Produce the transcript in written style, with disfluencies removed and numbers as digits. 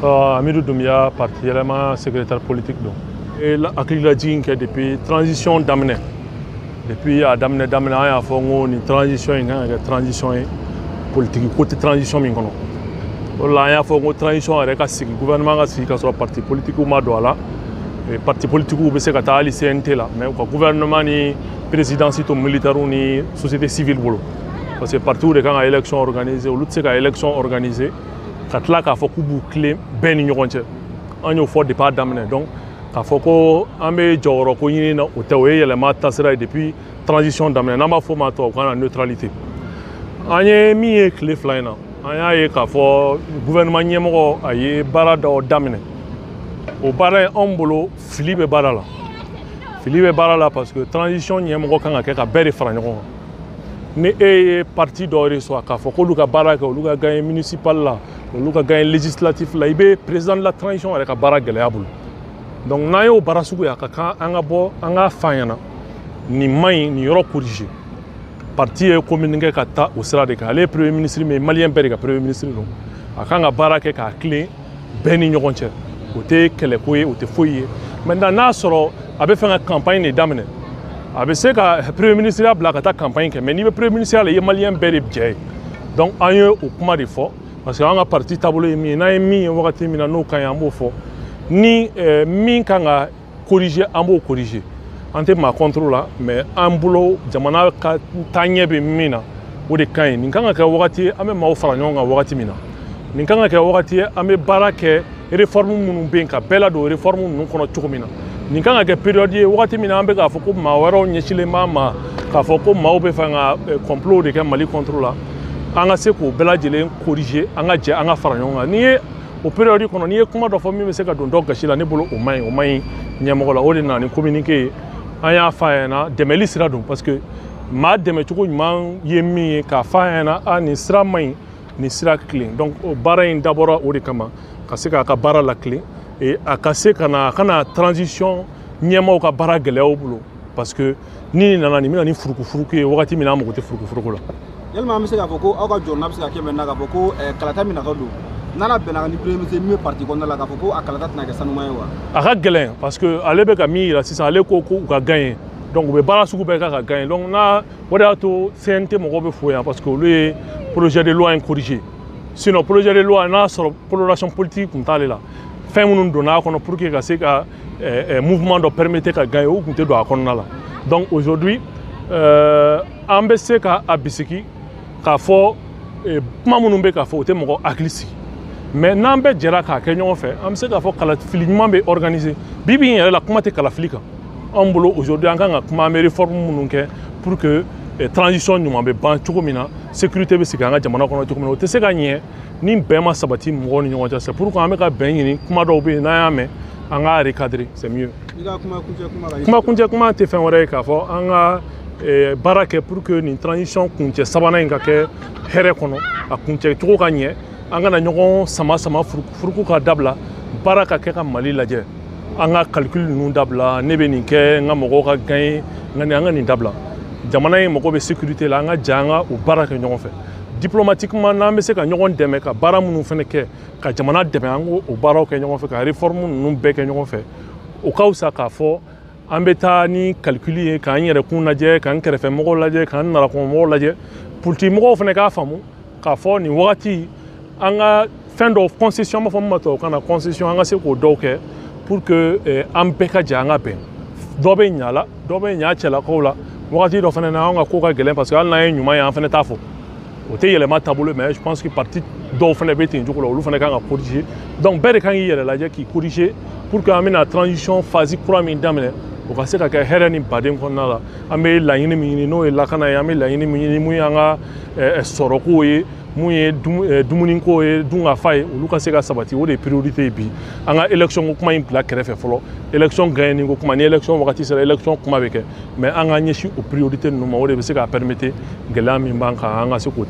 Amidu Doumbia, parti Yɛlɛma secrétaire politique don. Hakililajigin kɛ depuis transition daminɛ, depuis a daminɛ daminɛ, an y'a fɔ n ko nin transition in kan ka kɛ transition ye, politique ko tɛ transition min kɔnɔ. O de la an y'a fɔ ko transition yɛrɛ ka sigi, gouvernement ka sigi ka sɔrɔ parti politique ma don a la. Parti politique bɛ se ka taa hali CNT la, mais u ka gouvernement ni présidence to militaire ni société civile bolo, parce que parti de kan ka élection organiser. Olu tɛ se ka élection organiser ka tila k'a fɔ k'u b'u tilen bɛɛ ni ɲɔgɔn cɛ. An y'o fɔ depuis a daminɛ. Donc k'a fɔ ko an bɛ jɔyɔrɔ ko ɲini na, o tɛ. O ye yɛlɛma taasira ye depuis transition daminɛ, n'an b'a fɔ o ma tubabukan na neutralité. An ye min ye tile 2 in na, an y'a ye k'a fɔ gouvernement ɲɛmɔgɔ a ye baara dɔ daminɛ. O baara in, anw bolo, fili bɛ baara la, fili bɛ baara la, parce que transition ɲɛmɔgɔ kan ka kɛ ka bɛɛ de fara ɲɔgɔn kan. Ni e ye parti dɔ reçoit k'a fɔ k'olu ka baara kɛ, olu ka gagner municipal la, olu ka gagner législatif la, i bɛ président de la transition yɛrɛ ka baara gɛlɛya bolo. Donc n'an y'o baara sugu ye, a ka kan an ka bɔ an k'a f'a ɲɛna nin man ɲi, nin yɔrɔ corriger. Parti ye communiqué ka taa o sira de kan. Ale ye premier ministre min ye, malien bɛɛ de ka premier ministre don. A kan ka baara kɛ k'a tilen bɛɛ ni ɲɔgɔn cɛ. O tɛ kɛlɛko ye, o tɛ foyi ye. Maintenant, n'a sɔrɔ a bɛ fɛ ka campagne de daminɛ, a bɛ se ka premier ministre ya bila ka taa campagne kɛ, mais n'i bɛ premier ministre la, i ye malien bɛɛ de jɛ ye. Donc an ye o kuma de fɔ, parce que an ka parti taabolo ye min ye, n'an ye min ye wagati min na n'o ka ɲi, an b'o fɔ. Ni min kan ka corriger, an b'o corriger. An tɛ maa contre la, mais an bolo, jamana ka taaɲɛ bɛ min na, o de ka ɲi. Nin kan ka kɛ wagati ye an bɛ maaw fara ɲɔgɔn kan wagati min na. Nin kan ka kɛ wagati ye an bɛ baara kɛ réforme minnu bɛ yen, ka bɛɛ ladon réforme ninnu kɔnɔ cogo min na. Nin kan ka kɛ période ye wagati min na an bɛ k'a fɔ ko maa wɛrɛw ɲɛsinnen b'an ma, k'a fɔ ko maaw bɛ fɛ ka complot de kɛ Mali contre la, an ka se k'o bɛɛ lajɛlen corriger, an ka jɛ, an ka fara ɲɔgɔn kan. N'i ye o période kɔnɔ, n'i ye kuma dɔ fɔ min bɛ se ka don dɔ gasi la, ne bolo o man ɲi, o man ɲi ɲɛmɔgɔ la. O de nana ni communiqué ye. An y'a f'a ɲɛna, dɛmɛli sira don, parce que maa dɛmɛcogo ɲuman ye min ye, k'a f'a ɲɛna a nin sira man ɲi, nin sira tilen. Donc o baara in dabɔra o de kama, ka se k'a ka baara latilen et a ka se ka na, a kana transition ɲɛmaaw ka baara gɛlɛyaw bolo, parce que ni nana nin bɛna ni furukufuruku ye wagati min na an mago tɛ furukufuruku la. Yalima an bɛ se k'a fɔ ko aw ka jɔrɔna bɛ se ka kɛ maintenant k'a fɔ ko kalata min natɔ don, n'ala bɛnna ni premier ministre min bɛ parti kɔnɔna la, k'a fɔ ko a kalata tɛna kɛ sanuman ye wa? A ka gɛlɛn, parce que ale bɛ ka min yira sisan, ale ko ko u ka gagner, donc u bɛ baara sugu bɛɛ kɛ ka gagner. Donc n'a o de y'a to CNT mɔgɔw bɛ fo yan, parce que olu ye projet de loi in corriger. Sinon projet de loi, n'a sɔrɔ coloration politique tun t'ale la, fɛn minnu donna a kɔnɔ pour que ka se ka mouvement dɔ permettre ka gagner, o tun tɛ don a kɔnɔna la. Donc aujourd'hui, an bɛ se ka a bisigi k'a fɔ kuma minnu bɛ k'a fɔ, o tɛ mɔgɔ hakili sigi, mais n'an bɛɛ jɛra k'a kɛ ɲɔgɔn fɛ, an bɛ se k'a fɔ kalafili ɲuman bɛ organiser. Bi bi in yɛrɛ la, kuma tɛ kalafili kan anw bolo. Aujourd'hui, an kan ka kuma an bɛ réforme minnu kɛ pour que transition ɲuman bɛ ban cogo min na, sécurité bɛ sigi an ka jamana kɔnɔ cogo min na. O tɛ se ka ɲɛ ni bɛn ma sabati mɔgɔw ni ɲɔgɔn cɛ. C'est pourquoi an bɛ ka bɛn ɲini. Kuma dɔw bɛ yen, n'an y'a mɛn, an k'a recadrer, c'est mieux. I ka kuma kuncɛ kuma ka Kuma kuncɛ kuma tɛ fɛn wɛrɛ ye k'a fɔ an ka baara kɛ pour que nin transition kuncɛ sabanan in ka kɛ hɛrɛ kɔnɔ, a kuncɛ cogo ka ɲɛ. An kana ɲɔgɔn sama sama, furuku ka dabila, baara ka kɛ ka Mali lajɛ. An ka calcul ninnu dabila, ne bɛ nin kɛ, n ka mɔgɔw ka gagner, n ka nin, an ka nin dabila. Jamana in mago bɛ sécurité la, an ka jɛ, an ka o baara kɛ ɲɔgɔn fɛ diplomatiquement. N'an bɛ se ka ɲɔgɔn dɛmɛ ka baara minnu fana kɛ ka jamana dɛmɛ, an k'o o baaraw kɛ ɲɔgɔn fɛ, ka réforme ninnu bɛɛ kɛ ɲɔgɔn fɛ. O ka fisa k'a fɔ an bɛ taa ni calcul ye, k'an yɛrɛ kun lajɛ, k'an kɛrɛfɛmɔgɔw lajɛ, k'an narakɔnɔmɔgɔw lajɛ. Politique mɔgɔw fana k'a faamu k'a fɔ nin wagati, an ka fɛn dɔw concession, an b'a fɔ min ma tubabukan na concession, an ka se k'o dɔw kɛ pour que an bɛɛ ka jɛ, an ka bɛn. Dɔ bɛ ɲa la, dɔ bɛ ɲa cɛlakaw la. Wagati dɔ fana na, an ka ko ka gɛlɛn, parce que hali n'an ye ɲuman ye, an fana t'a fɔ, o tɛ yɛlɛma taabolo. Mais je pense que parti dɔw fana bɛ ten cogo la, olu fana kan ka corriger. Donc bɛɛ de kan k'i yɛrɛ lajɛ, k'i corriger, pour que an bɛna transition phase kura min daminɛ, o ka se ka kɛ hɛrɛ ni baden kɔnɔna la. An bɛ laɲini min ɲini, n'o ye lakana ye, an bɛ laɲini min ɲini, mun y'an ka sɔrɔko ye, mun ye dumuniko ye, dunkafa ye, olu ka se ka sabati, o de ye priorité ye bi. An ka élection ko kuma in bila kɛrɛfɛ fɔlɔ. Élection gagné ko kuma, ni élection wagati sera, élection kuma bɛ kɛ, mais an ka ɲɛsin o priorité ninnu ma. O de bɛ se k'a permettre gɛlɛya min b'an kan, an ka se k'o